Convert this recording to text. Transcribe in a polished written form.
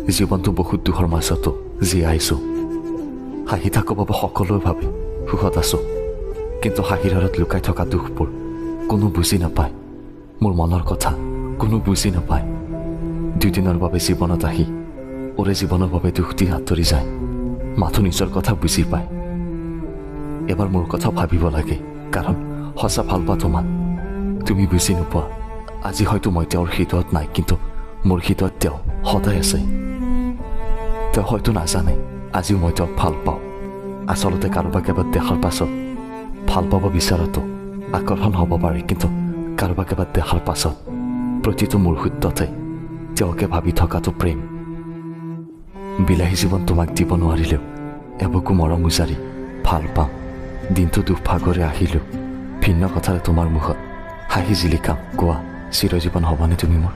জীৱনটো বহুত দুখৰ মাজতো জীয়াইছোঁ। হাঁহি থাকোঁ বাবে সকলোৱে ভাবে সুখত আছোঁ, কিন্তু হাঁহিৰ আঁৰত লুকাই থকা দুখবোৰ কোনো বুজি নাপায়। মোৰ মনৰ কথা কোনো বুজি নাপায়। দুদিনৰ বাবে জীৱনত আহি ওৰে জীৱনৰ বাবে দুখ দি আঁতৰি যায়, মাথো নিজৰ কথা বুজি পায়। এবাৰ মোৰ কথা ভাবিব লাগে, কাৰণ সঁচা ভাল পোৱা তোমাক তুমি বুজি নোপোৱা। আজি হয়তো মই তেওঁৰ হৃদয়ত নাই, কিন্তু মোৰ হৃদয়ত তেওঁ সদায় আছে। তেওঁ হয়তো নাজানে আজিও মই তেওঁক ভাল পাওঁ। আচলতে কাৰোবাক এবাৰ দেখাৰ পাছত ভাল পাব বিচৰাটো আকৰ্ষণ হ'ব পাৰে, কিন্তু কাৰোবাক এবাৰ দেখাৰ পাছত প্ৰতিটো মুহূৰ্ততে তেওঁকে ভাবি থকাটো প্ৰেম। বিলাহী জীৱন তোমাক দিব নোৱাৰিলেও এবুকু মৰম উজাৰি ভাল পাওঁ। দিনটো দুখ ভাগৰে আহিলেও ভিন্ন কথাৰে তোমাৰ মুখত হাঁহি জিলিকাম। কোৱা, চিৰজীৱন হ'বনে তুমি মোৰ?